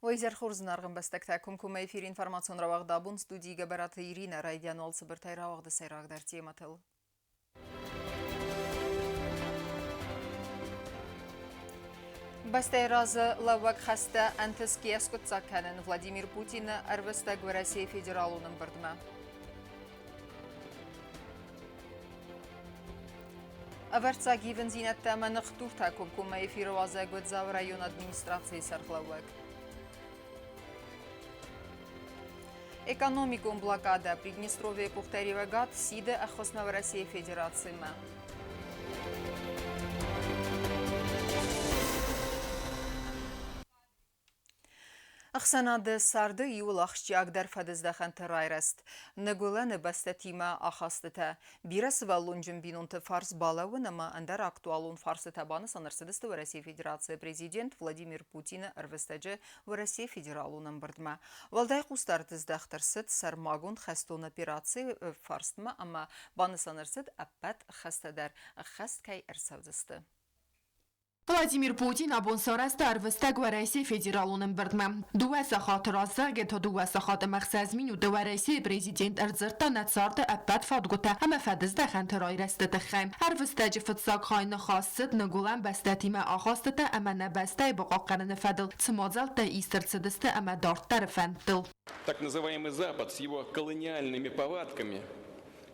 Уӕ изӕр хорз, зынаргъ ӕмбӕстӕгтӕ! Комкоммӕ эфиры информацион рауагъд абон студийы Гӕбӕраты Иринӕ райдиан уал цыбыртӕй рауагъды сӕйрагдӕр темӕтыл. Бӕстӕйы разы лӕууӕг хӕстӕ ӕнтысгӕ скъуыддзаг кӕнын Владимир Путины ӕрвыстӕг Уӕрӕсейы Федералон ӕмбырдмӕ. Ӕвӕрццаг ивындзинӕдтӕ ӕмӕ ныхдуртӕ комкоммӕ эфиры уадзӕг уыд Дзауы районы администрацийы сӕргълӕууӕг. Экономикон блокадӕ Приднестровьейы къухдариуӕгад сиды ӕххуысмӕ Уӕрӕсейы Федерацимӕ. Ӕхсӕнады царды иууыл ахсджиагдӕр фӕдыздӕхӕнты райрӕзт, Ныгуылӕны бӕстӕтимӕ ахастытӕ, бирӕсывӕллонджын бинонты фарс балӕууын ӕмӕ ӕндӕр актуалон фарстытӕ банысан ӕрцыдысты Уӕрӕсейы Федерацийы Президент Владимир Путины ӕрвыстӕджы Уӕрӕсейы Федералон ӕмбырдмӕ. Уӕлдай хъусдард здӕхт ӕрцыд сӕрмагонд хӕстон операцийы фарстмӕ ӕмӕ банысан ӕрцыд, ӕппӕт хӕстӕ дӕр ӕххӕст кӕй ӕрцӕудзысты. Владимир Путин абон сарӕзта ӕрвыстӕг Уӕрӕсейы Федералон ӕмбырдмӕ. Дыууӕ сахаты раззагӕй та дыууӕ сахат ӕмӕ ӕхсӕз минуты Уӕрӕсейы президент ӕрдзырдта нӕ царды ӕппӕт фадгуытӕ ӕмӕ фӕдыздӕхӕнты райрӕзты тыххӕй. Ӕрвыстӕджы фыццаг хай ныхас цыд ныгуылӕн бӕстӕтимӕ ахастытӕ ӕмӕ нӕ бӕстӕйы бахъахъхъӕныны фӕдыл цы мадзӕлттӕ ист ӕрцыдысты ӕмӕ дарддӕры фӕндтыл. Так называемый Запад с его колониальными повадками,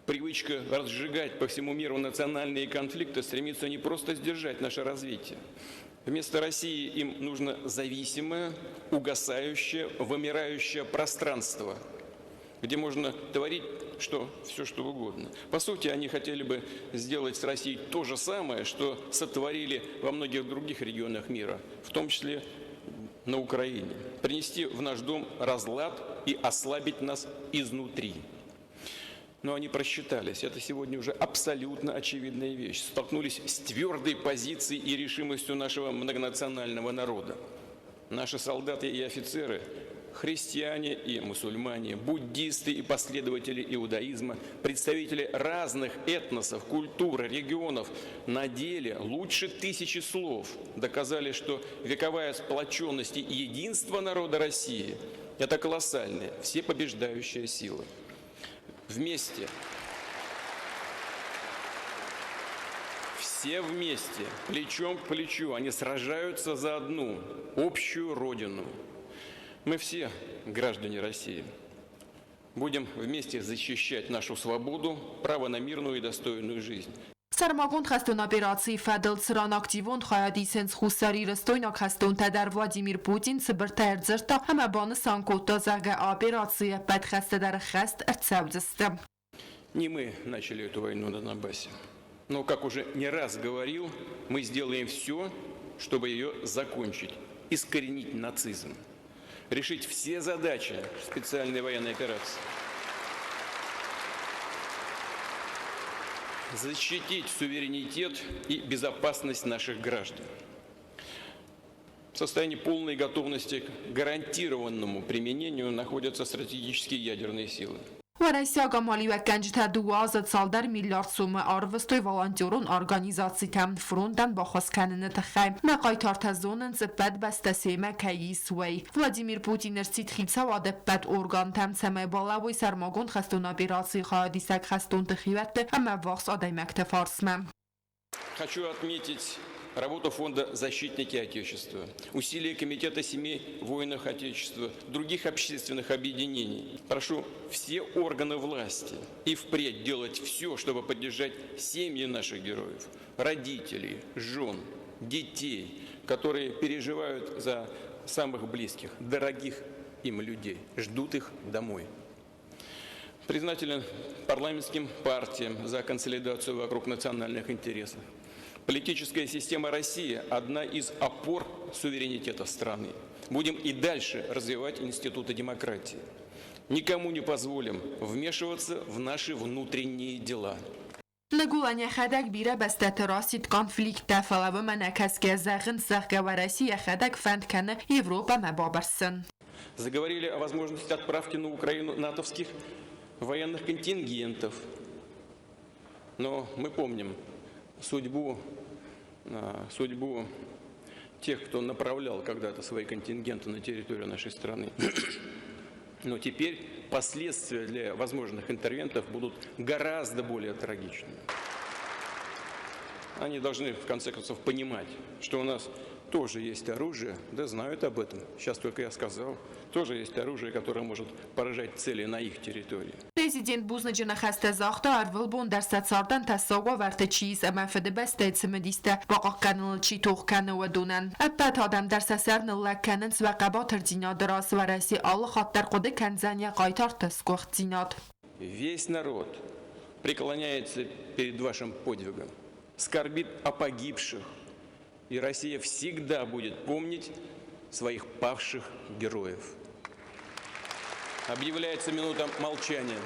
привычка разжигать по всему миру национальные конфликты стремится не просто сдержать наше развитие. Вместо России им нужно зависимое, угасающее, вымирающее пространство, где можно творить что, все, что угодно. По сути, они хотели бы сделать с Россией то же самое, что сотворили во многих других регионах мира, в том числе на Украине. Принести в наш дом разлад и ослабить нас изнутри. Но они просчитались. Это сегодня уже абсолютно очевидная вещь. Столкнулись с твердой позицией и решимостью нашего многонационального народа. Наши солдаты и офицеры, христиане и мусульмане, буддисты и последователи иудаизма, представители разных этносов, культур, регионов на деле лучше тысячи слов доказали, что вековая сплоченность и единство народа России – это колоссальная, всепобеждающая сила. Вместе, все вместе, плечом к плечу, они сражаются за одну общую родину. Мы все граждане России. Будем вместе защищать нашу свободу, право на мирную и достойную жизнь. Сӕрмагонд хӕстон операцийы фӕдыл, цыран активон хайад исынц хуссарирыстойнаг хӕстонтӕ дӕр Владимир Путин цыбыртӕй ӕрдзырдта ӕмӕ банысан кодта, зӕгъгӕ, операцийы ӕппӕт хӕстӕ дӕр ӕххӕст ӕрцӕудзысты. Не мы начали эту войну на Донбассе. Но, как уже не раз говорил, мы сделаем все, чтобы ее закончить, искоренить нацизм, решить все задачи специальной военной операции. Защитить суверенитет и безопасность наших граждан. В состоянии полной готовности к гарантированному применению находятся стратегические ядерные силы. Уӕрӕсейаг амалиуӕггӕнджытӕ дыууӕ азы цалдӕр миллиард сомы арвыстой волонтерон организацитӕм фронтӕн баххуыс кӕныны тыххӕй. Нӕ хъайтартӕ зонынц, ӕппӕт бӕстӕ семӕ кӕй ис, уый. Владимир Путин ӕрсидт хицауады ӕппӕт органтӕм, цӕмӕй балӕууой сӕрмагонд хӕстон операцийы хайадисӕг хӕстонты хиуӕтты ӕмӕ ӕввахс адӕймӕгты фарсмӕ. Хочу отметить работу фонда «Защитники Отечества», усилия Комитета семей воинов Отечества, других общественных объединений. Прошу все органы власти и впредь делать все, чтобы поддержать семьи наших героев, родителей, жен, детей, которые переживают за самых близких, дорогих им людей, ждут их домой. Признателен парламентским партиям за консолидацию вокруг национальных интересов. Политическая система России – одна из опор суверенитета страны. Будем и дальше развивать институты демократии. Никому не позволим вмешиваться в наши внутренние дела. Ныгуылӕн йӕхӕдӕг бирӕ бӕстӕты расидт конфликттӕ, фӕлӕ уымӕ нӕ кӕсгӕ зӕгъынц, зӕгъгӕ, Уӕрӕсе йӕхӕдӕг фӕнд кӕны Европӕмӕ бабырсын. Заговорили о возможности отправки на Украину натовских военных контингентов. Но мы помним судьбу, судьбу тех, кто направлял когда-то свои контингенты на территорию нашей страны. Но теперь последствия для возможных интервентов будут гораздо более трагичными. Они должны, в конце концов, понимать, что у нас тоже есть оружие, да знают об этом, сейчас только я сказал, тоже есть оружие, которое может поражать цели на их территории. Президент бузныджы ныхӕстӕ загъта, ӕрвылбон дӕр сӕ цардӕн тӕссаг уавӕрты чи ис ӕмӕ Фыдыбӕстӕйы цымыдистӕ бахъахъхъӕныныл чи тох кӕны, уыдонӕн. Ӕппӕт адӕм дӕр сӕ сӕр ныллӕг кӕнынц уӕ хъӕбатырдзинады раз. Уӕрӕсе алы хатт дӕр хъуыды кӕндзӕн йӕ хъайтарты сгуыхтдзинад. Весь народ преклоняется перед вашим подвигом, скорбит о погибших, и Россия всегда будет помнить своих павших героев. Объявляется минута молчания.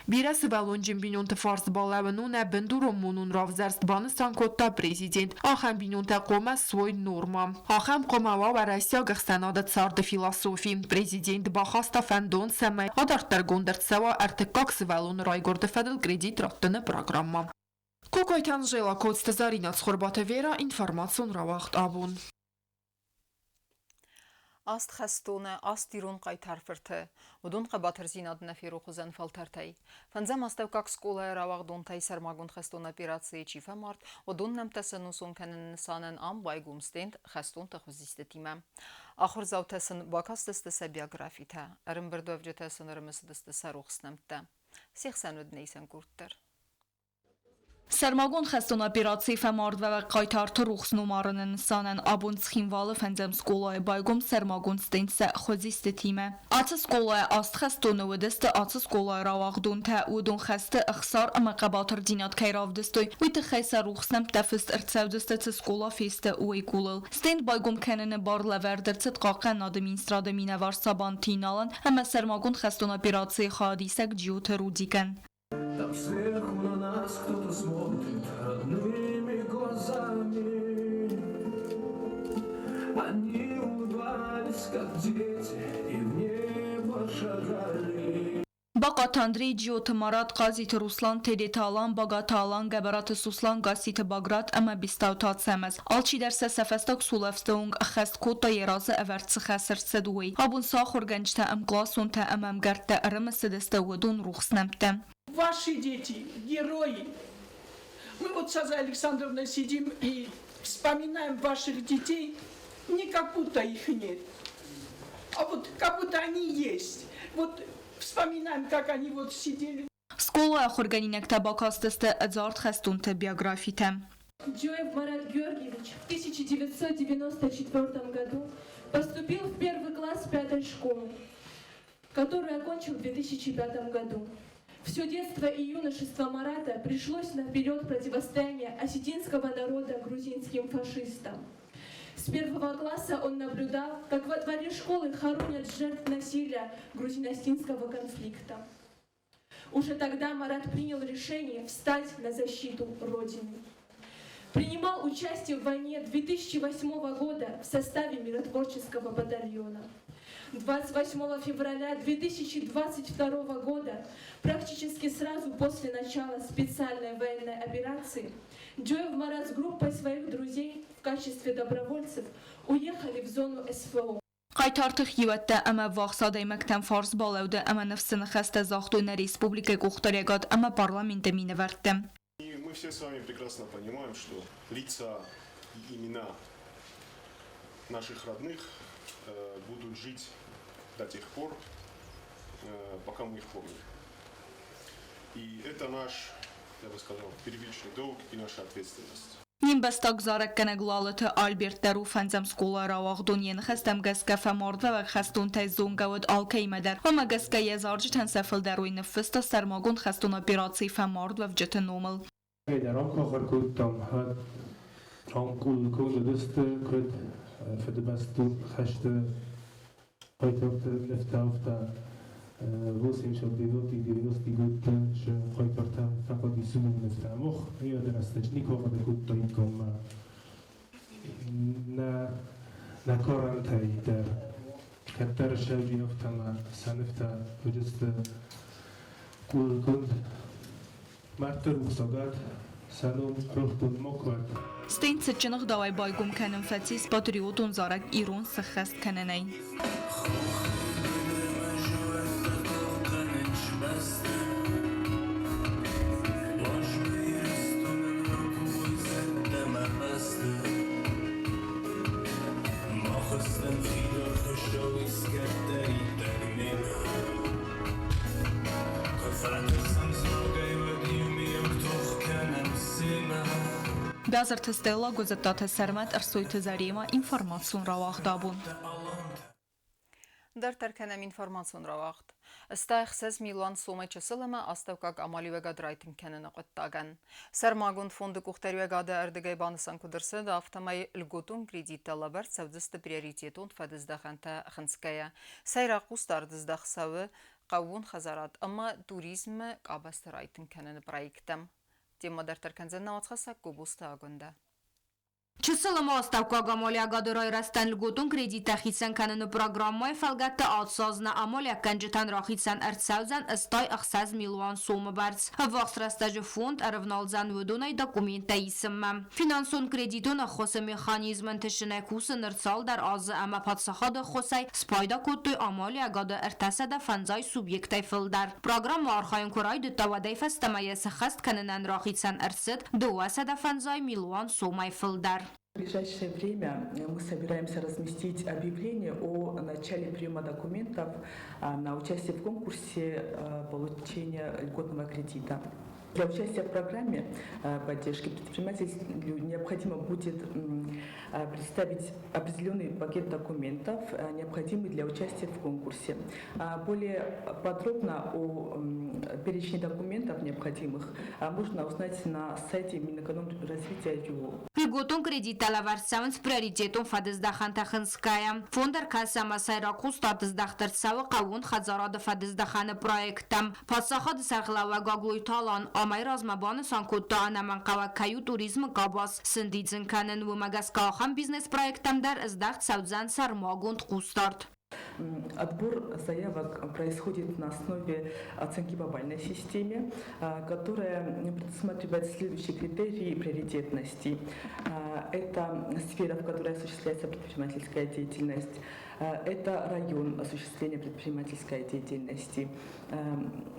Бирӕсывӕллонджын бинонты фарс балӕууын у нӕ бындурон монон равзӕрст, банысан кодта президент. Ахӕм бинонтӕ хъуамӕ суой норма. Ахӕм хъуамӕ уа уӕрӕсейаг ӕхсӕнады царды философи. Президент бахаста фӕндон, цӕмӕй адарддӕргонд ӕрцӕуа ӕртыккаг сывӕллоны райгуырды фӕдыл кредит раттыны программӕ. Кокойты Анжела, Коцты Заринӕ, Цхуырбаты Вера, информацион рауагъд абон. Аст хӕстоны, аст ирон хъайтар фырты. Уыдон хъӕбатырдзинад нӕ ферох уыдзӕн фӕлтӕртӕй. Фӕндзӕм астӕуккаг скъолайы рауагъдонтӕй сӕрмагонд хӕстон операцийы чи фӕмард, уыдон нӕмттӕ сӕнусон кӕныны нысанӕн ам байгом стенд хӕстонты хуызистытимӕ. Ахуырдзаутӕ сын бакастысты сӕ биографитӕ, ӕрӕмбырдуӕвджытӕ сын ӕрымысыдысты сӕ рухс нӕмттӕ. Се хсӕн уыд нӕ исӕн къорд дӕр. Сӕрмагонд хӕстон операцийы фӕмардуӕвӕг хъайтарты рухс номарыны нысанӕн абон Цхинвалы фӕндзӕм скъолайы байгом сӕрмагонд стенд сӕ хуызистытимӕ. Ацы скъолайы аст хӕстоны уыдысты ацы скъолайы рауагъдонтӕ. Уыдон хӕсты ӕхсар ӕмӕ хъӕбатырдзинад кӕй равдыстой, уый тыххӕй сӕ рухс нӕмттӕ фыст ӕрцӕудзысты цы скъола фесты, уый къулыл. Стенд байгом кӕныны бар лӕвӕрд ӕрцыд Хъахъхъӕнынады министрады минӕвар Сабанты Иналӕн ӕмӕ сӕрмагонд хӕстон операцийы хайадисӕг Джиоты Рудикӕн. Там сверху на нас кто-то смотрит родными глазами. Они улыбались, как дети, и в небо шагали. Бахъаты Андрей, Джиоты Марат, Хъазиты Руслан, Тедеты Алан, Багаты Алан, Гӕбӕраты Сослан, Гасситы Баграт ӕмӕ Бестауты Ацӕмӕз. Алчидӕр сӕ сӕ фӕстаг сулӕфты онг ӕххӕст кодта йӕ разы ӕвӕрд цы хӕс ӕрцыд, уый. Абон сӕ ахуыргӕнджытӕ, ӕмкъласонтӕ ӕмӕ ӕмгӕрттӕ ӕрымысыдысты уыдон рухс нӕмттӕ. Ваши дети – герои. Мы вот с Азой Александровной сидим и вспоминаем ваших детей, не как будто их нет, а вот как будто они есть. Вот вспоминаем, как они вот сидели. Скъолайы ахуыргӕнинӕгтӕ бакастысты ӕдзард хӕстонты биографитӕ. Джоев Марат Георгиевич в 1994 году поступил в первый класс пятой школы, которую окончил в 2005 году. Все детство и юношество Марата пришлось на период противостояния осетинского народа грузинским фашистам. С первого класса он наблюдал, как во дворе школы хоронят жертв насилия грузино-осетинского конфликта. Уже тогда Марат принял решение встать на защиту Родины. Принимал участие в войне 2008 года в составе миротворческого батальона. 28 февраля 2022 года, практически сразу после начала специальной военной операции, Джоев Марат с группой своих друзей в качестве добровольцев уехали в зону СВО. Хъайтарты хиуӕттӕ ӕмӕ ӕввахс адӕймӕгтӕн фарс балӕуды ӕмӕ ныфсы ныхӕстӕ загътой нӕ республикӕйы къухдариӕгад ӕмӕ парламенты минӕвӕрттӕ. И мы все с вами прекрасно понимаем, что лица и имена наших родных будут жить до тех пор, пока мы их помним. И это наш, я бы сказал, первичный долг и наша ответственность. Не мбӕстаг зарӕггӕнӕг Лалыты Альберт дӕр у фӕндзӕм скъолайы рауагъдон. Йӕ ныхӕстӕм гӕсгӕ фӕмардуӕвӕг хӕстонтӕй зонгӕ уыд алкӕимӕ дӕр. Уымӕ гӕсгӕ йӕ зарджытӕн сӕ фылдӕр уый ныффыста сӕрмагонд хӕстон операцийы фӕмардуӕвджыты номыл. Ракахар кодтам ам конд уыдысты куыд Фыдыбӕстон хӕсты хъайтарты нывтӕ, 80 90 годты хъайтартӕ фӕхъуыди нывтӕ. Мох рӕстӕджы никуы кодтаиккам нӕ карӕнтӕй дӕр. Кӕддӕр сӕвджи афтӕмӕ сӕ нывтӕ уыдысты. Къулгонд мӕрдты рухсагад сӕ ном рохгонд макуы уӕд. Стенд цытджын ӕгъдауӕй байгом кӕнын фӕцис патриотон зарӕг Ирон сӕххӕст кӕнынӕй. Бязырты Стелла, Гуызыдтаты Сӕрмӕт, Ӕрсойты Заремӕ, информацион рауагъд абон. Дарддӕр кӕнӕм информацион рауагъд. Стай 6 милуан сомӕй чысыл ӕмӕ астӕуккаг амалиуӕгад райтынг кӕныны хъуыддагӕн. Сӕрмагонд фонды къухдариуӕгады ӕрдыгӕй банысан куыд ӕрцыд, афтӕмӕй льготон кредиттӕ лӕвӕрд цӕудзысты приоритетон фӕдыздӕхӕнтӕ хынцгӕйӕ. Сӕйраг хъусдард здӕхт цӕуы хъӕууон хӕдзарад ӕмӕ туризмы къабӕзты райтынг кӕныны проекттӕм. Темӕ дарддӕр кӕндзӕн науӕдзхӕссӕг Гобозты Агуындӕ. Чысыл ӕмӕ астӕуккаг амалиӕгады райрӕзтӕн льготон кредиттӕ хицӕн кӕныны программӕйы фӕлгӕтты ацазны амалиӕггӕнджытӕн рахицӕн ӕрцӕудзӕн 86 милуан сомы бӕрц. Ӕввахс рӕстӕджы фонд ӕрӕвналдзӕн уыдонӕй документтӕ исынмӕ. Финансон-кредитон ӕххуысы механизм ӕнтысынӕй кусы ныр цалдӕр азы ӕмӕ паддзахады ӕххуысӕй спайда кодтой амалиӕгады 350 субъектӕй фылдӕр. Программӕ архайын куы райдыдта, уӕдӕй фӕстӕмӕ йӕ сӕххӕст кӕнынӕн рахицӕн ӕрцыд 250 милуан сомӕй фылдӕр. В ближайшее время мы собираемся разместить объявление о начале приема документов на участие в конкурсе получения льготного кредита. Для участия в программе поддержки предпринимателю необходимо будет представить определенный пакет документов, необходимый для участия в конкурсе. Более подробно о перечне документов необходимых можно узнать на сайте Минэкономразвития ЮО. Льготон кредиттӕ лӕвӕрд цӕуынц приоритетон фӕдыздӕхӕнтӕ хынцгӕйӕ. Фонд ӕркӕсы ӕмӕ сӕйраг хъусдард здӕхт ӕрцӕуы хъӕууон хӕдзарады фӕдыздӕхӕны проекттӕм. Паддзахады сӕргълӕууӕг Гаглойты Алан амӕй размӕ банысан кодта, ӕнӕмӕнгхъӕуӕг кӕй у туризмы къабаз сӕндидзын кӕнын, уымӕ гӕсгӕ ахӕм бизнес-проекттӕм дӕр здӕхт цӕудзӕн сӕрмагонд хъусдард. Отбор заявок происходит на основе оценки по бальной системе, которая предусматривает следующие критерии приоритетности. Это сфера, в которой осуществляется предпринимательская деятельность, это район осуществления предпринимательской деятельности,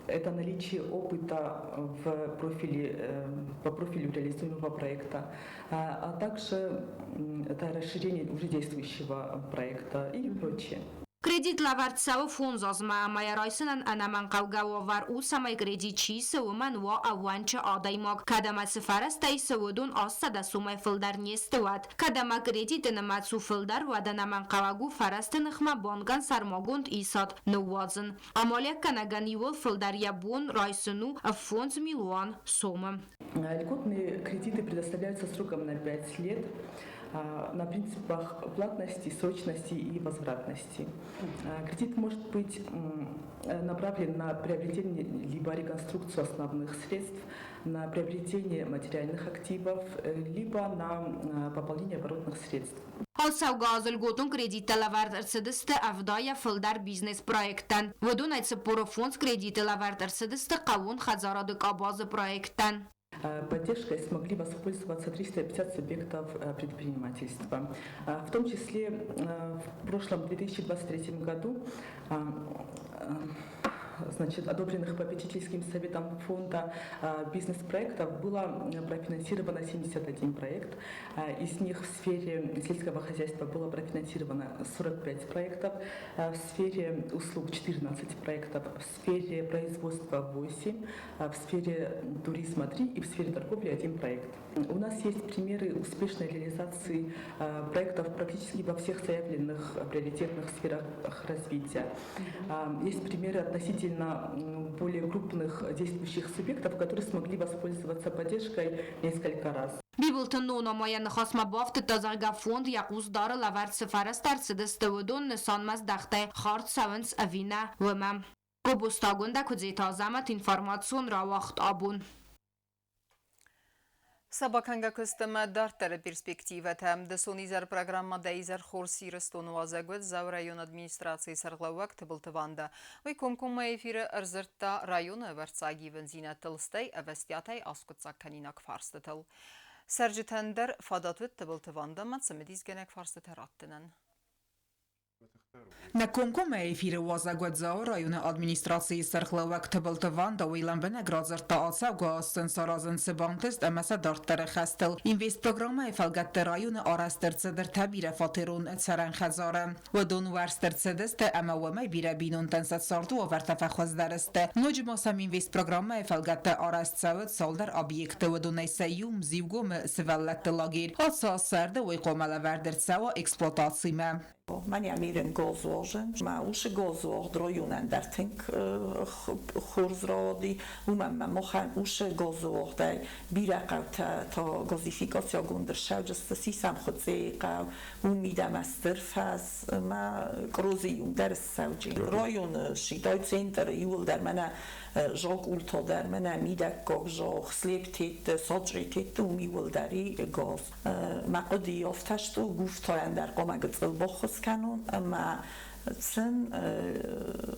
это наличие опыта в профиле, по профилю реализуемого проекта, а также это расширение уже действующего проекта и прочее. Кредит лӕвӕрд цӕуы фондз азмӕ ӕмӕ йӕ райсынӕн ӕнӕмӕнгхъӕугӕ уавӕр у, цӕмӕй кредит чи исы, уымӕн уа ӕууӕнчы адӕймаг. Кӕд ӕмӕ цы фӕрӕзтӕ исы, уыдон 800 сомӕй фылдӕр не сты, уӕд. Кӕд ӕмӕ кредиты нымӕц у фылдӕр, уӕд ӕнӕмӕнгхъӕуӕг у фӕрӕзты ныхмӕ бангӕн сӕрмагонд исад ныууадзын. Амалиӕггӕнӕгӕн иууыл фылдӕр йӕ бон райсын у 5 милуан сомы. Льготные кредиты предоставляются сроком на 5 лет на принципах платности, срочности и возвратности. Кредит может быть направлен на приобретение либо реконструкцию основных средств, на приобретение материальных активов, либо на пополнение оборотных средств. Ацӕугӕ азы льготон кредиттӕ лӕвӕрд ӕрцыдысты 70-ӕй фылдӕр бизнес-проекттӕн. Уыдонӕй 45 кредиты лӕвӕрд ӕрцыдысты хъӕууон хӕдзарады къабазы проекттӕн. Поддержкой смогли воспользоваться 350 субъектов предпринимательства. В том числе в прошлом 2023 году, значит, одобренных попечительским советом фонда бизнес-проектов было профинансировано 71 проект. Из них в сфере сельского хозяйства было профинансировано 45 проектов, в сфере услуг 14 проектов, в сфере производства 8, в сфере туризма 3 и в сфере торговли один проект. У нас есть примеры успешной реализации проектов практически во всех заявленных приоритетных сферах развития. Есть примеры относительно более крупных действующих субъектов, которые смогли воспользоваться поддержкой несколько раз. Бибылты Нона йӕ ныхасмӕ бафтыдта, зӕгъгӕ, фонд йӕ хъус дары лӕвӕрд цы фӕрӕзтӕ ӕрцыдысты, уыдон нысанмӕздӕхтӕй хардз цӕуынц ӕви нӕ, уымӕ. Гобозты Агуындӕ, Куыдзеты Азӕмӕт, информацион рауагъд абон. Сӕ бакӕнгӕ куыстмӕ дарддӕры перспективӕтӕ. Дысон изӕр программӕ Дӕ изӕр хорз Ирыстоны уазӕг уыд Дзауы районы администрацийы сӕргълӕууӕг Тыбылты Ванда. Уый комкоммӕ эфиры ӕрдзырдта районы ӕвӕрццаг ивындзинӕдтыл, стӕй ӕвӕстиатӕй аскъуыддзаг кӕнинаг фарстытыл. Цӕрджытӕн дӕр фадат уыд Тыбылты Вандамӕ цымыдисгӕнӕг фарстытӕ раттынӕн. Нӕ комкоммӕ эфиры уазӕгуат Дзауы районы администрацийы сӕргълӕууӕг Тыбылты Ванда уый лӕмбынӕг радзырдта ацӕугӕ аз сын саразын цы бантыст ӕмӕ сӕ дарддӕры хӕстыл. Инвестпрограммӕйы фӕлгӕтты районы арӕзт ӕрцыд ӕртӕ бирӕфатерон цӕрӕн хӕдзары. Уыдон уӕрст ӕрцыдысты ӕмӕ уымӕй бирӕ бинонтӕн сӕ царды уавӕртӕ фӕхуыздӕр сты. Ноджы ма сӕм инвестпрограммӕйы фӕлгӕтты арӕзт цӕуы цалдӕр объекты, уыдонӕй сӕ иу Мзиугомы сывӕллӕтты лагерь. Ацы аз сӕрды уый хъуамӕ лӕвӕрд ӕрцӕуа эксплуатацимӕ. Мӕнӕ мирын голзуогъжын, мӕ усы голзуогъд районӕн дӕр тынг хорз рауади, уымӕн мӕ махӕн усы голзуогъдӕй бирӕ хъӕутӕ та газификациягонд ӕрцӕуджысты, сисӕм Хуыцъейы хъӕу, уым мидӕмӕ стыр фӕз ӕмӕ Кърозы иу дӕр ссӕуджи. Районы сидай центры иууылдӕр мӕнӕ зокъултӕ дӕр, мӕнӕ мидӕггаг зох, слептетты, саджрететты уым иууылдӕр и газ. Мӕ хъуыдыйы афтӕ сты, гуфтайӕн дӕр хъуамӕ гыццыл баххуыс кӕнон ӕмӕ сын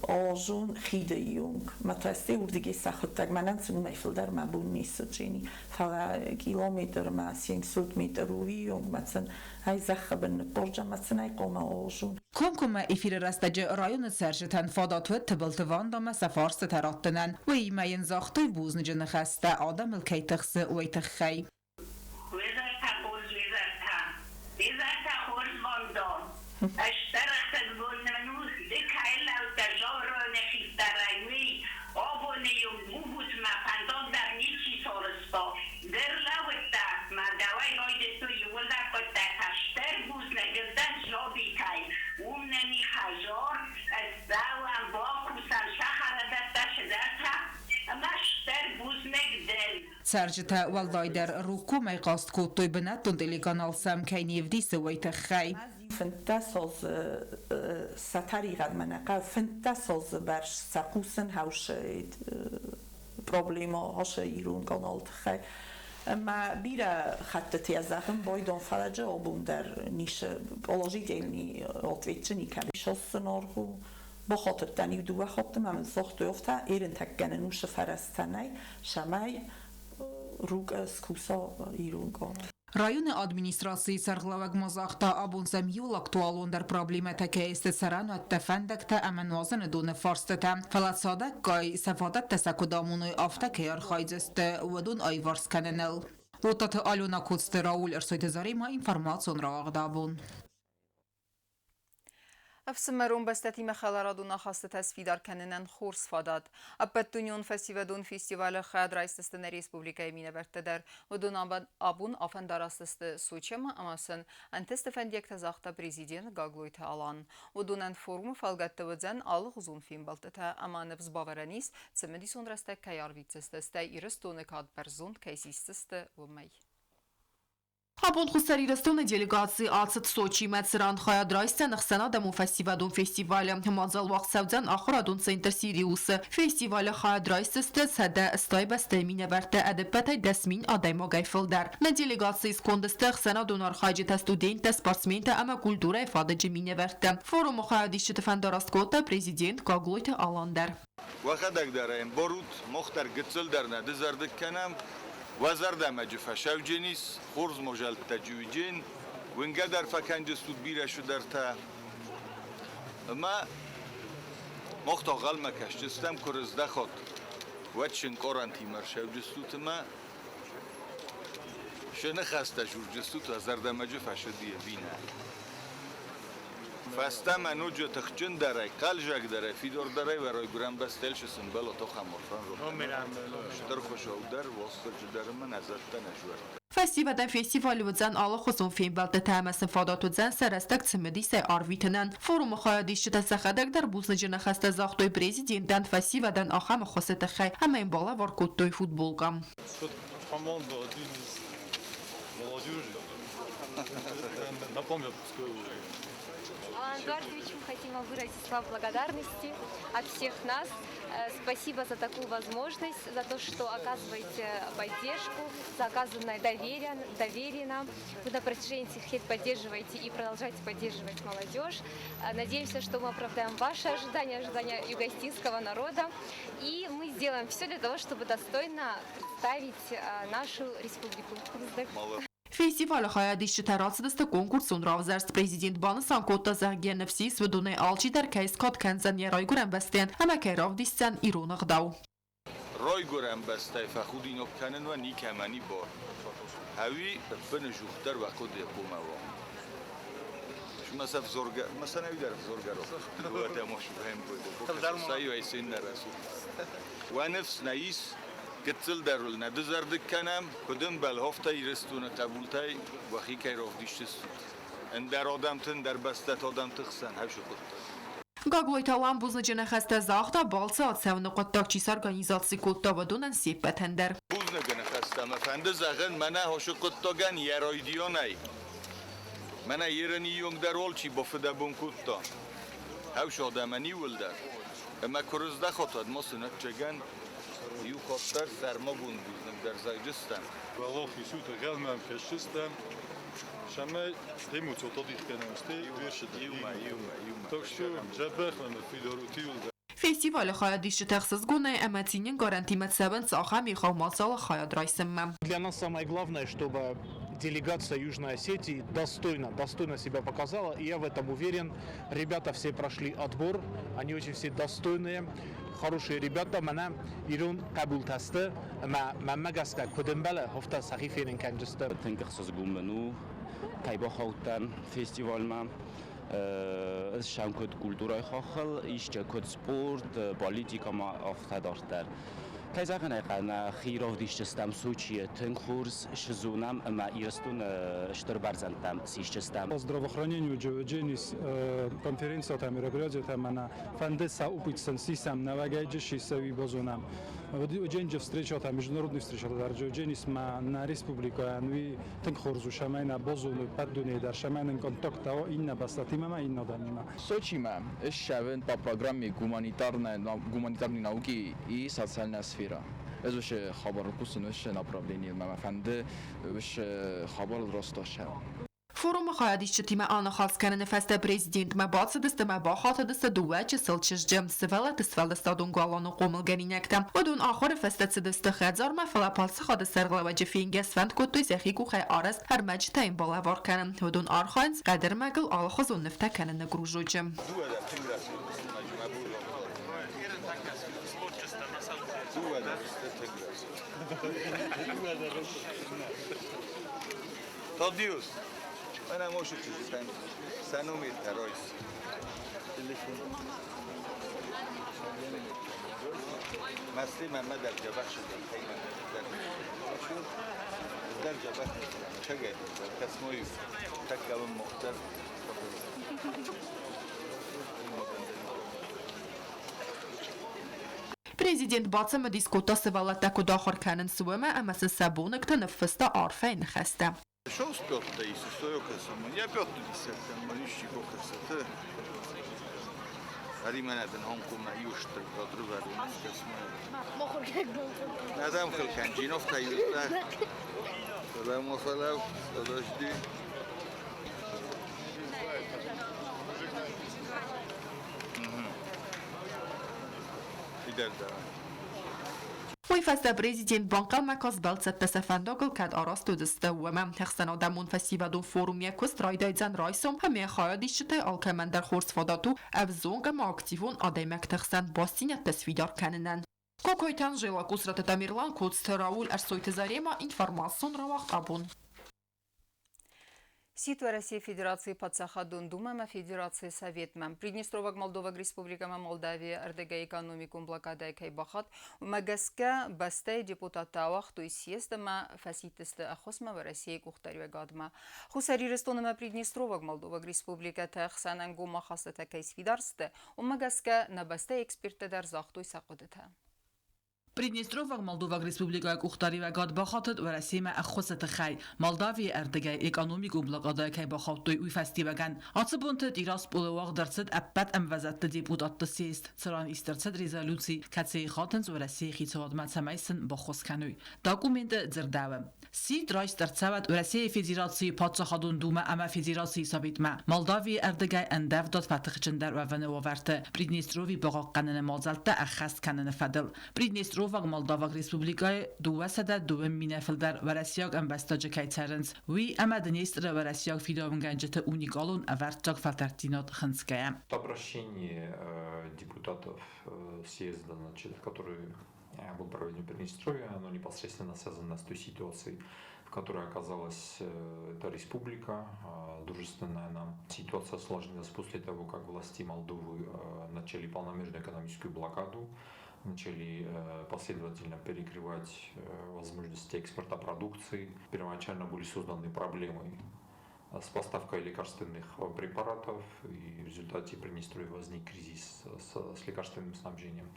азон хиды ионг. Мӕ та уырдыгӕй сӕхуыдтӕг мӕнӕн сын уымӕй фылдӕр мӕ бон ницы джени. Фӕлӕ километрмӕ 700 метр уыйонгмӕ сын ӕй зӕххы бын ныппорджа мӕ сын ӕй хъуамӕ азон. Комкоммӕ эфиры рӕстӕджы районы цӕрджытӕн фадат уыд Тыбылты Вандамӕ сӕ фарстытӕ раттынӕн. Уыимӕ йын загътой бузныджы ныхӕстӕ, адӕмыл кӕй тыхсы, уый тыххӕй. Уезӕртӕ хорз, уезӕртӕ, Уезӕртӕ хорз Вандон. Ӕстӕр ӕхсӕзбон нын у, ды кӕй лӕудтӕ Жавроны хистӕрӕй, уый. Абоны-иу Гугутмӕ фӕндаг дӕр ничи сарӕзта. Ды рлӕууыдтӕ, мӕ дӕуӕй райдыдтой иууылдӕр хъуыддӕгтӕ стыр бузныг дӕн сабитӕй. Уым нын и хӕдзар, ссӕуӕм, бакусӕм, сахарадӕттӕ, цыдӕртӕ. Ӕмӕ стыр бузныг дын. Цӕрджытӕ уӕлдайдӕр Рукъкомӕй хъаст кодтой бынӕттон телеканал сӕм кӕй не вдисы, уый тыххӕй. 15 азы сӕ тӕригъӕдмӕ нӕ хъӕуы, 15 азы бӕрц сӕ хъусын хӕусы проблема ацы ирон каналы тыххӕй. Ӕмӕ бирӕ хӕттыты йӕ зӕгъын байдон фӕлӕджы абон дӕр ницы положительный ответ никӕд ис аргъ у. Бахатыдтӕн иу-дыууӕ хатты ма мын загътой, афтӕ ерынтӕггӕнӕн усы фӕрӕзтӕ нӕй, цӕмӕй рук скуса ирон канал. Районы администрацийы сӕргълӕууӕг ма загъта, абон сӕм иуыл актуалондӕр проблемӕтӕ кӕй сты цӕрӕнуӕттӕ, фӕндӕгтӕ ӕмӕ нуазыны доны фарстытӕ. Фӕлӕ цадӕггай сӕ фадӕттӕ сӕ куыд амоной, афтӕ кӕй архайдзысты, уыдон аиварс кӕныныл. Уотаты Алена Коцты Рауль Ӕрсойты Заремӕ информацион рауагъд абон. Ӕфсымӕрон бӕстӕтимӕ хӕларадон ахастытӕ сфидар кӕнынӕн хорз фадат. Ӕппӕтдунеон фӕсивӕдон фестивалы хайад райсдзысты нӕ республикӕйы минӕвӕрттӕ дӕр. Уыдон абон афӕндараст сты Сочӕмӕ ӕмӕ сын ӕнтысты фӕндиӕгтӕ загъта президент Гаглойты Алан. Уыдонӕн форумы фӕлгӕтты уыдзӕн алыгъуызон фембӕлдтытӕ ӕмӕ ныфс бавӕрӕн ис, цымыдисон рӕстӕг кӕй арвитдзысты, стӕй Ирыстоны кад бӕрзонд кӕй сисдзысты, уымӕй. Абон Хуссар Ирыстоны делегаци ацыд Сочимӕ, цыран хайад райсдзӕн ӕхсӕнадӕмон фӕсивӕдон фестивалы. Мадзал уагъд цӕудзӕн ахуырадон центр «Сириус-ы». Фестивалы хайад райсдзысты 180 бӕстӕйы минӕвӕрттӕ ӕдӕппӕтӕй 10 000 адӕймагӕй фылдӕр. Нӕ делегацийы сконды сты ӕхсӕнадон архайджытӕ, студенттӕ, спортсментӕ ӕмӕ культурӕйы фадыджы минӕвӕрттӕ. Форумы хайадисджыты фӕндараст кодта президент Гаглойты Алан дӕр. Уӕхӕдӕг дӕр ӕй ӕмбарут, мах дӕр гыццыл дӕр нӕ дызӕрдыг кӕнӕм, уӕ зӕрдӕмӕджы фӕсӕвджын ис, хорз мозӕлттӕ джуйджын, уынгӕ дӕр фӕкӕнджыстут бирӕ цыдӕртӕ. Ӕмӕ мах та гъӕлмӕ кӕсджыстӕм, куы рыздӕхат, уӕд сынкъарӕнтимӕ рсӕуджыстут ӕмӕ сӕ ныхӕстӕ журджыстут, уӕ зӕрдӕмӕджы фӕсыди ӕви нӕ. Фӕстӕмӕ ноджы тыхджындӕрӕй, хъӕлзӕгдӕрӕй, фидардӕрӕй уӕ райгуырӕн бӕстӕйыл цы сымбӕлы, тохӕморфӕн Стыр Хуыцау дӕр, Уастырджи дӕр ӕмӕ нӕ зӕдтӕ нӕ зуӕрттӕ. Фӕсивӕдӕн фестивалы уыдзӕн алыхуызон фембӕлдтытӕ ӕмӕ сын фадат уыдзӕн сӕ рӕстӕг цымыдисӕй арвитынӕн. Форумы хайадисджытӕ сӕхӕдӕг дӕр бузныджы ныхӕстӕ загътой президентӕн фӕсивӕдӕн ахӕм ӕххуысы тыххӕй ӕмӕ йын балӕвар кодтой футболкӕ. Команда один из молодежи. Напомню, пускай уже. Алан Эдуардовичу хотим вам выразить слова благодарности от всех нас. Спасибо за такую возможность, за то, что оказываете поддержку, за оказанное доверие нам. Вы на протяжении этих лет поддерживаете и продолжаете поддерживать молодежь. Надеемся, что мы оправдаем ваши ожидания, ожидания юго-осетинского народа. И мы сделаем все для того, чтобы достойно представить нашу республику. Фестивалы хайадисджытӕ рацыдысты конкурсон равзӕрст. Президент банысан кодта, зӕгъгӕ, ныфс ис, уыдонӕй алчидӕр кӕй скад кӕндзӕн йӕ райгуырӕн бӕстӕйӕн ӕмӕ кӕй равдисдзӕн ирон ӕгъдау. Райгуырӕн бӕстӕй фӕхудинаг кӕнынмӕ никӕмӕн и бар. Ӕви ӕппынӕдзухдӕр уӕ хъуыды хъуамӕ уа. Уӕ ныфс нӕ ис, гыццыл дӕр уыл нӕ дызӕрдыг кӕнӕм, куыд ӕмбӕлы, афтӕ Ирыстоны хъӕбултӕй уӕхи кӕй равдисдзыстут ӕндӕр адӕмты, ӕндӕр бӕстӕты адӕмты хсӕн хӕсы хъуыддаг. Гаглойты Алан бузныджы ныхӕстӕ загъта, балцы ацӕуыны хъуыддаг чи сорганизаци кодта, уыдонӕн се ппӕтӕн дӕр. Бузныгы ныхӕстӕ мӕ фӕнды зӕгъын, мӕнӕ хосы хъуыддагӕн йӕ райдианӕй. Мӕнӕ ерын ионг дӕр алчи бафыдӕбон кодта. Хӕс адӕмӕн иууылдӕр. Ӕмӕ куы рыздӕхат, уӕд ма сын ӕвӕццӕгӕн иу хатт дӕр сӕрмагонд бузныг дӕр зӕгъдзыстӕм. Уӕлахиз ут, ӕгӕлмӕ кӕсдзыстӕм, цӕмӕй демоцот адих кӕнӕм, стӕй верситӕ. Иумӕ, иумӕ, иумӕ. Так что дзӕбӕх ӕмӕ фидар ут иууылдӕр. Фестивалы хайадисджытӕ ӕхсызгонӕй ӕмӕ цины гарантимӕ цӕуынц ахӕм егъау мадзалы хайад райсынмӕ. Для нас самое главное, чтобы делегация Южной Осетии достойно, достойно себя показала. И я в этом уверен. Ребята все прошли отбор, они очень все достойные, хорошие ребята. Мӕнӕ ирон хъӕбултӕ сты ӕмӕ мӕнмӕ гӕсгӕ куыд ӕмбӕлы, афтӕ сӕхи фенын кӕнджысты. Тынг ӕхсызгон мын у, кӕй бахаудтӕн фестивальмӕ. Ӕз сӕм куыд культурӕйы хаххыл, исчи куыд спорт, политикӕмӕ, афтӕ дарддӕр. Кӕй зӕгъын ӕй хъӕуы, нӕхи равдисдзыстӕм Сочийы тынг хорз сзонӕм ӕмӕ Ирыстоны стыр бӕрзӕндтӕм сисдзыстӕм. По здравоохранению Джеведженис конференциятӕ, мероприятиятӕ мӕнӕ фӕнды сӕ упитсӕн сисӕм нӕуӕгӕйджы сисӕуи базонӕм. Дженджы встречатӕ, международный встречатӕ дӕр Джеведженис ма нӕ республикӕйӕн уый тынг хорз у, цӕмӕй нӕ базоной ӕппӕт дунейы дӕр, цӕмӕй нын контакттӕ уа иннӕ бӕстӕтимӕ ӕмӕ иннӕ адӕмимӕ. Сочимӕ ссӕвын по программе гуманитарная, гуманитарной науки и социальная сфера. Ӕз уыцы хабарыл кусын, уыцы направленийыл мӕ фӕнды уыцы хабарыл растасӕн. Форумы хайадисджытимӕ аныхас кӕныны фӕстӕ президентмӕ бацыдысты ӕмӕ бахатыдысты дыууӕ чысыл чызджы, сывӕллӕтты сфӕлдыстадон галуаны хъомылгӕнинӕгтӕ. Уыдон ахуыры фӕстӕ цыдысты хӕдзармӕ, фӕлӕ паддзахады сӕргълӕууӕджы фенгӕ сфӕнд кодтой сӕхи къухӕй арӕзт ӕрмӕджытӕ йын балӕвар кӕнын. Уыдон архайынц хъӕдӕрмӕгыл алыхуызон нывтӕ кӕныны кружочы. Дыууӕ дӕр тынг рӕсугъд сты, мӕ бур Дыууӕ дӕр сты тынг рӕсугъд. Тадиус, мӕнӕ мосы чызджытӕн сӕ номертӕ райс. Телефон. Мӕсти мӕмӕ дӕр дзӕбӕх дӕр дзӕбӕх чагай касмой таккавым мохтар. Президент бацымыдис кодта сывӕллӕттӕ куыд ахуыр кӕнынц, уымӕ ӕмӕ сын сӕ боныгты ныффыста арфӕйы ныхӕстӕ. Шоу спёртта ис, я пёртты десерттӕн исчи кокӕсӕты. Аримӕнӕдын Хонконгмӕ иу стыр кадрывӕрон Адам хылкӕнджинов тайюта. Салам салам, подожди. Идар давай. Уый фӕстӕ президент банхъӕлмӕ каст бӕлццӕттӕ сӕ фӕндагыл кӕд арӕзт уыдысты, уымӕ. Ӕхсӕнадӕмон фӕсивӕдон форум йӕ куыст райдайдзӕн райсом ӕмӕ йӕ хайадисджытӕй алкӕмӕн дӕр хорз фадат у ӕвзонг ӕмӕ активон адӕймӕгты хсӕн бастдзинӕдтӕ сфидар кӕнынӕн. Кокойты Анжела, Къусраты Тамерлан, Коцты Рауль, Ӕрсойты Зарема, информацион рауагъд абон. Сидт Уӕрӕсейы Федерацийы Паддзахадон Думӕмӕ Федерацийы Советмӕ. Приднестроваг Молдоваг Республикӕмӕ Молдавийы ӕрдӕгӕй экономикон блокадӕйы кӕй бахатт, уымӕ гӕсгӕ бӕстӕйы депутаттӕ ауагътой съезд ӕмӕ фӕсидтысты ӕххуысмӕ Уӕрӕсейы къухдариуӕгадмӕ. Хуссар Ирыстон ӕмӕ Приднестроваг Молдоваг Республикӕты ӕхсӕн ӕнгом ахастытӕ кӕй сфидар сты, уымӕ гӕсгӕ нӕ бӕстӕйы эксперттӕ дӕр загътой сӕ хъуыдытӕ. Приднестроваг Молдоваг Республикӕйы къухдариуӕгад бахатыд Уӕрӕсемӕ ӕххуысы тыххӕй, Молдавийы ӕрдыгӕй экономикон блокадӕйы кӕй бахаудтой, уый фӕстиуӕгӕн. Ацы бонты Тирасполы уагъд ӕрцыд ӕппӕт ӕмвӕзадты депутатты съезд, цыран ист ӕрцыд резолюци, кӕцыйы хатынц Уӕрӕсейы хицауадмӕ, цӕмӕй сын баххуыс кӕной. Документы дзырдӕуы: Сидт райст ӕрцӕуӕд Уӕрӕсейы Федерацийы Паддзахадон Думӕ ӕмӕ Федерацийы Советмӕ Молдавийы ӕрдыгӕй ӕндӕвдад фӕтыхджындӕр уӕвыны уавӕрты Приднестровье бахъахъхъӕныны мадзӕлттӕ ӕххӕст кӕныны фӕдыл. Приднестроваг Молдаваг Республикӕйы 202 минӕй фылдӕр уӕрӕсейаг ӕмбӕстаджы кӕй цӕрынц, уый ӕмӕ Днестры уӕрӕсейаг фидауынгӕнджыты уникалон ӕвӕрццаг фӕлтӕрддзинад хынцгӕйӕ. Обращение депутатов съезда, значит, который был проведен в Приднестровье, оно непосредственно связано с той ситуацией, в которой оказалась эта республика, дружественная нам. Ситуация осложнилась после того, как власти Молдовы начали полномерную экономическую блокаду, начали последовательно перекрывать возможности экспорта продукции. Первоначально были созданы проблемы с поставкой лекарственных препаратов, и в результате в Приднестровье возник кризис с лекарственным снабжением.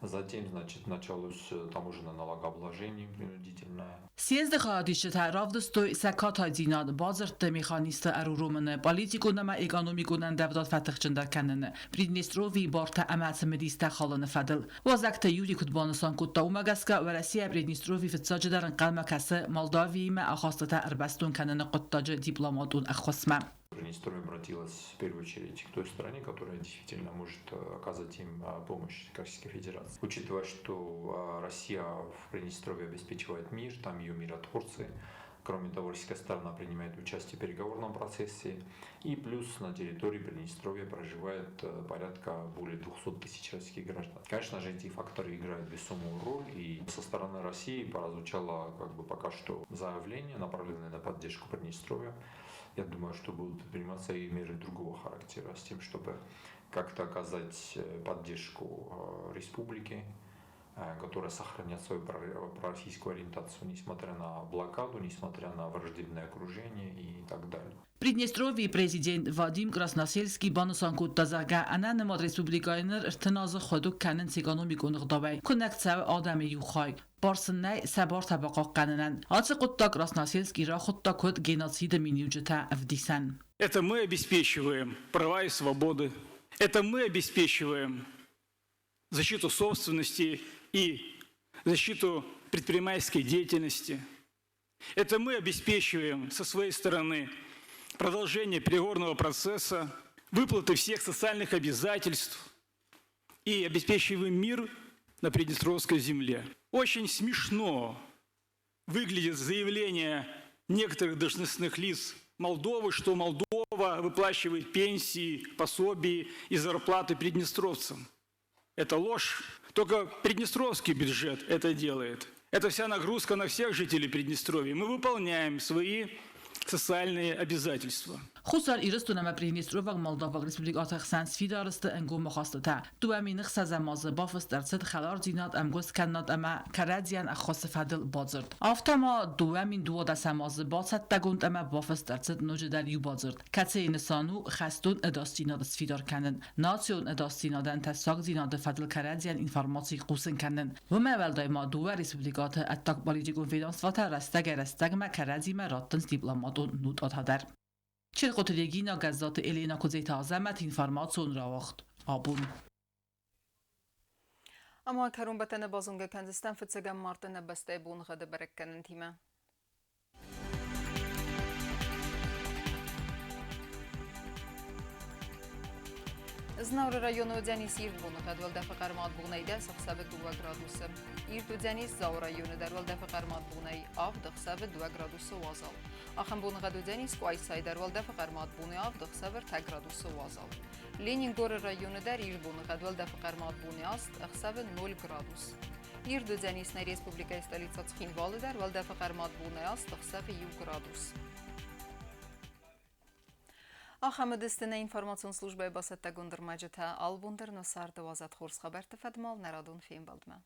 Затем, значит, началось таможенное налогообложение принудительное. Съезды хайадисджытӕ равдыстой сӕ катайдзинад бадзырдты механизмты ӕруромыны, политикон ӕмӕ экономикон ӕндӕвдад фӕтыхджындӕр кӕныны, Приднестровьейы бартӕ ӕмӕ цымыдистӕ халыны фӕдыл. Уазӕгты Юрий куыд банысан кодта, уымӕ гӕсгӕ Уӕрӕсейӕ Приднестровье фыццаджыдӕр ӕнхъӕлмӕ кӕсы Молдавиимӕ ахастытӕ ӕрбӕстон кӕныны хъуыддаджы дипломатон ӕххуысмӕ. Приднестровье обратилась в первую очередь к той стране, которая действительно может оказать им помощь, к Российской Федерации. Учитывая, что Россия в Приднестровье обеспечивает мир, там ее миротворцы, кроме того, российская сторона принимает участие в переговорном процессе, и плюс на территории Приднестровья проживает порядка более 200 тысяч российских граждан. Конечно же, эти факторы играют весомую роль, и со стороны России прозвучало как бы пока что заявление, направленное на поддержку Приднестровья. Я думаю, что будут приниматься и меры другого характера, с тем, чтобы как-то оказать поддержку республике, которая сохраняет свою пророссийскую ориентацию, несмотря на блокаду, несмотря на враждебное окружение и так далее. Приднестровьейы президент Вадим Красносельский банысан кодта, зӕгъгӕ, ӕнӕнымад республикӕйы ныр 30 азы хуыдуг кӕнынц экономикон ӕгъдауӕй, куынӕг цӕуы адӕмы иу хай. Бар сын нӕй сӕ бартӕ бахъахъхъӕнынӕн. Ацы хъуыддаг Красносельский рахуыдта куыд геноциды миниуджытӕ ӕвдисӕн. Это мы обеспечиваем права и свободы. Это мы обеспечиваем защиту собственности и защиту предпринимательской деятельности. Это мы обеспечиваем со своей стороны продолжение переговорного процесса, выплаты всех социальных обязательств и обеспечиваем мир на Приднестровской земле. Очень смешно выглядит заявление некоторых должностных лиц Молдовы, что Молдова выплачивает пенсии, пособия и зарплаты приднестровцам. Это ложь. Только приднестровский бюджет это делает. Это вся нагрузка на всех жителей Приднестровья. Мы выполняем свои социальные обязательства. Хуссар Ирыстон ӕмӕ Приднестроваг Молдаваг Республикӕты хсӕн сфидар сты ӕнгом ахастытӕ. 2006 азы бафыст ӕрцыд хӕлардзинад, ӕмгуысткӕнынад ӕмӕ кӕрӕдзийӕн ӕххуысы фӕдыл бадзырд. Афтӕ ма 2012 азы бацӕттӕгонд ӕмӕ бафыст ӕрцыд ноджыдӕр иу бадзырд, кӕцыйы нысан у хӕстон ӕдасдзинад сфидар кӕнын, национ ӕдасдзинадӕн тӕссагдзинады фӕдыл кӕрӕдзийӕн информаци хъусын кӕнын. Уымӕй уӕлдай ма дыууӕ республикӕты ӕддагполитикон ведомствотӕ рӕстӕгӕй-рӕстӕгмӕ кӕрӕдзимӕ раттынц дипломатон нотатӕ дӕр. Челкъоты Регина, Гӕззаты Елена, Куыдзеты Азӕмӕт, информацион рауагъд абон. Ӕмӕ кӕронбӕттӕны базонгӕ кӕндзыстӕм фыццӕгӕм марты нӕ бӕстӕйы боныгъӕды бӕрӕггӕнӕнтимӕ. Знауыры районы уыдзӕнис ирд боныхъӕд, уӕлдӕфы хъӕрмад бонӕй 10, ӕхсӕвы 2 градусы. Ирд уыдзӕнис Дзауы районы дӕр, уӕлдӕфы хъӕрмад бонӕй 7, ӕхсӕвы 2 градусы уазал. Ахӕм боныгъӕд уыдзӕнис Къуайсайы дӕр, уӕлдӕфы хъӕрмад бонӕй 7, ӕхсӕвы 3 градусы уазал. Ленингоры районы дӕр ис боныгъӕд, уӕлдӕфы хъӕрмад бонӕй 8, ӕхсӕвы 0 градус. Ирд уыдзӕнис нӕ республикӕйы столицӕ Цхинвалы дӕр, уӕлдӕфы хъӕрмад бонӕй 8, ӕхсӕвы 1 градус. Ахӕм уыдысты нӕ информацион службӕйы бацӕттӕгонд ӕрмӕджытӕ. Албон дӕр нӕ царды уадзӕд хорз хабӕртты фӕдмал нӕ радон фембӕлдмӕ.